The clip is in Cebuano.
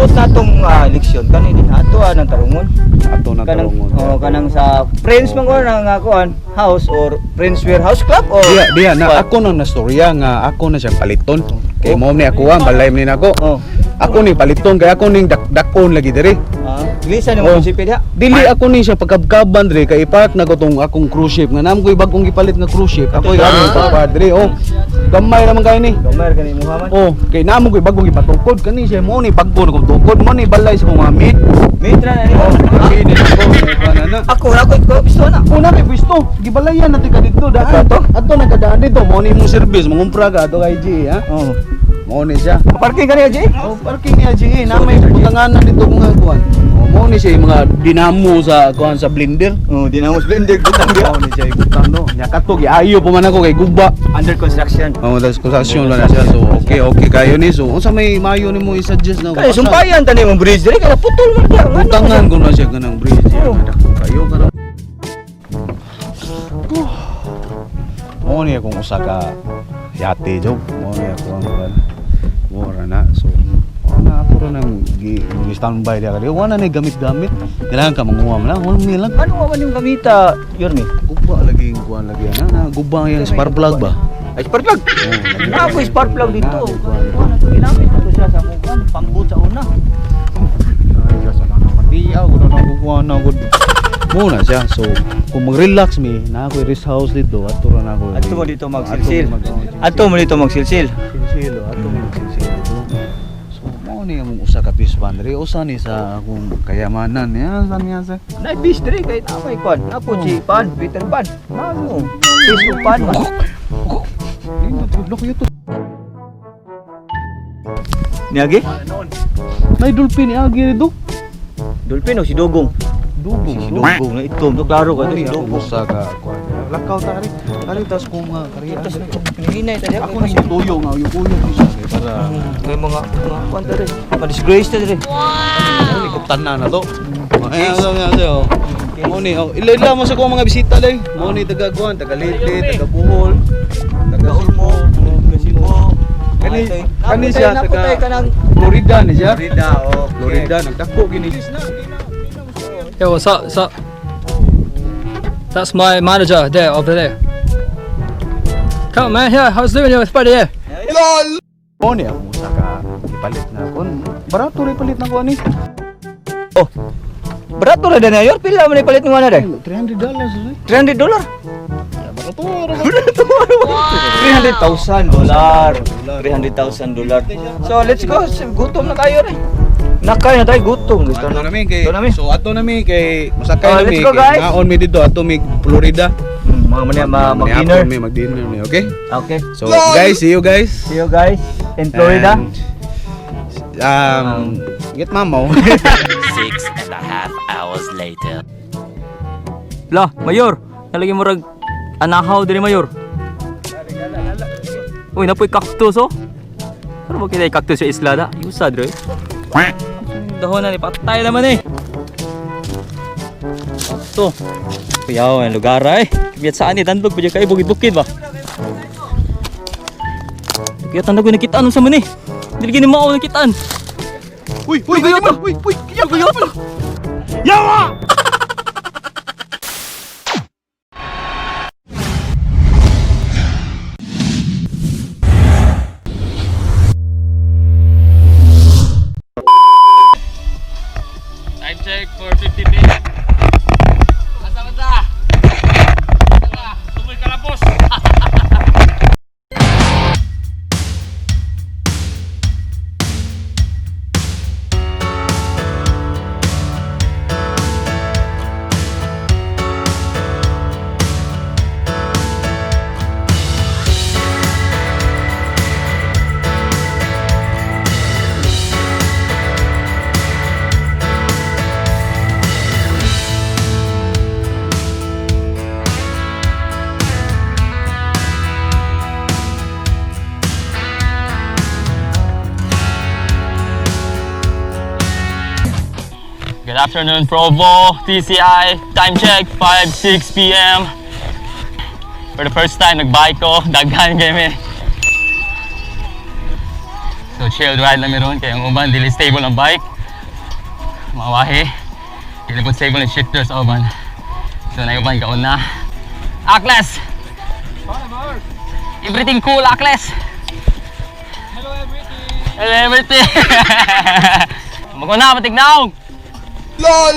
Pag-abot natong eleksyon kani din ato ng tarungon. Ato na Kanang tarungon. Oh, kanang sa Friends man ko nang kuan house or Friends Warehouse Club or Diya, diya na What? ako nang nastorya nga ako na siyang paliton. Kay Oh. mo ni ako ang balay ni nako. Oh. Ako ni paliton kay ako ning dakon lagi diri. Ah, Lisa ni mo Oh. munisipyo diha. Dili ako ni siya pagkabkaban diri kay ipark na ko tong akong cruise ship nga nam ko'y bagong gipalit nga cruise ship. Ako Ah. ay pagpad diri. Oh. Gamay ra man kay ni. Gamay kani mo man. Oh, kay namo ko'y bagong gipatukod kani siya mo ni bago na kong tukod mo ni balay sa kong mga mate. Mitra na nimo. Mate ko na na. Ako na ko ko gusto na. Una kay pwesto, gibalayan natin ka dito daan. Ato? Ato nagkadaan dito, mo ni imong service, mangumpra ka ato kay G, ha? Oh. Mo ni siya. Parking kani G. Oh, parking niya G, na may butanganan dito mga kuan. Oh, mo ni siya yung mga dinamo sa kuan sa blender. Oh, di na mo blender butang diha. Mo ni siya ibutang no. Nya kato giayo pa man ako kay guba. Under construction. Oh, das construction lang na siya. So, okay, okay kayo ni. So, unsa may mayo nimo i-suggest na? Kay sumpayan tani mong bridge diri kay putol man diha. Ngano Butangan ko na siya kanang bridge. Oh. Dako kayo karon. Mo ni akong usa ka yate job. Mo ni ako ang kuan. Mura na. So, wala ako ra nang gi, gi standby diha kay wala na gamit-gamit. Kailangan ka manguha man lang, wala ni lang. Ano man yung gamita, Yorme? Guba lagi yung kuan lagi ana na guba yung spark plug ba? Ay, spark plug. Oh, lagi. Na ako spark plug dito. Na, kuan. Kuan na to ginamit na to siya sa mong kuan, pambut sa una. Ay, Diyos, ano na matiyaw, gud na kukuha na gud. Muna siya. So, kung mag-relax mi, na ako rest house dito, ato ra na ako. Adto mo dito magsilsil. Ato Adto mo dito magsilsil. Silsil, oh, ato mo magsilsil dito. So, mo ni among usa ka fish pond diri, usa ni sa akong kayamanan niya, sa niya sa. Na fish diri kay na may kuan. Na po si Pan, Peter Pan. Ano? Fish ug pan man. Look ito. Niagi? Nay dolphin ni agi dito. Dolphin o si Dugong? Dugong, Si Dugong na itom to klaro ka to si Dugong Dugong. usa ka kuan. Lakaw ta ari. Ari tas kung mga kariyan. Tas hinay ta diha. Ako ni tuyo nga uyog-uyog ni siya kay para Kay mga kuan ta diri. Ma-disgrace ta diri. Ano ni kuptan na to. Ay, ano nga sa'yo. Mo ni, oh, ila mo sa kong mga bisita day. Mo ni taga kuan, taga Leyte, taga Bohol, taga Ulmo, Cebu. Kani kani siya taga taga kanang Florida ni siya. Florida, oh. Florida nagdako gini. Yo, what's up? What's up? That's my manager there, over there. Come on, man. Yeah, how's doing? Yeah, it's Friday, yeah. Mo ni ako sa ka ipalit na kon. Barato rin palit na ko ani. Oh. Barato ra na yor pila man ipalit mo na day? $300 eh. $300. Barato. Barato. $300,000 dollar. $300,000 dollar. So let's go. Gutom na kayo rin. Nakay na tayo gutom. Gusto Ato na. nami kay Ato nami. So ato nami kay masakay Oh, nami. let's go, kay guys. Naon mi dito ato mi Florida. Mga man mag-dinner. Mi mag-dinner mi, okay? Okay. So guys, see you guys. See you guys in Florida. And, get mamaw. 6.5 hours later. La, mayor, nalagay mo rag anahaw diri mayor. Uy, napoy cactus oh. Pero ba kinay cactus sa isla da? Yusa dre. Dahon na ni patay naman eh. Ato. Kuyaw ang lugar ay. Kibiyat saan eh, dandog pa kayo bukid-bukid ba? Kaya tanda ko nakitaan sa man eh. Dili gini mao nakitaan. Uy, uy, uy, uy, uy, uy, Yawa! Time check 4:50 p.m. Asa man ta? Tumoy kalapos. Good afternoon, Provo, TCI. Time check, 5, 6 p.m. For the first time, nagbike ko. Daghan kami. So, chill ride lang meron. Kaya ang uban, dili stable ang bike. Mawahi. Dili po stable ang shifters uban. So na uban kaon na. Akles! Everything cool, Akles! Hello everything. Hello everything! Maguna, patignaw! LOL!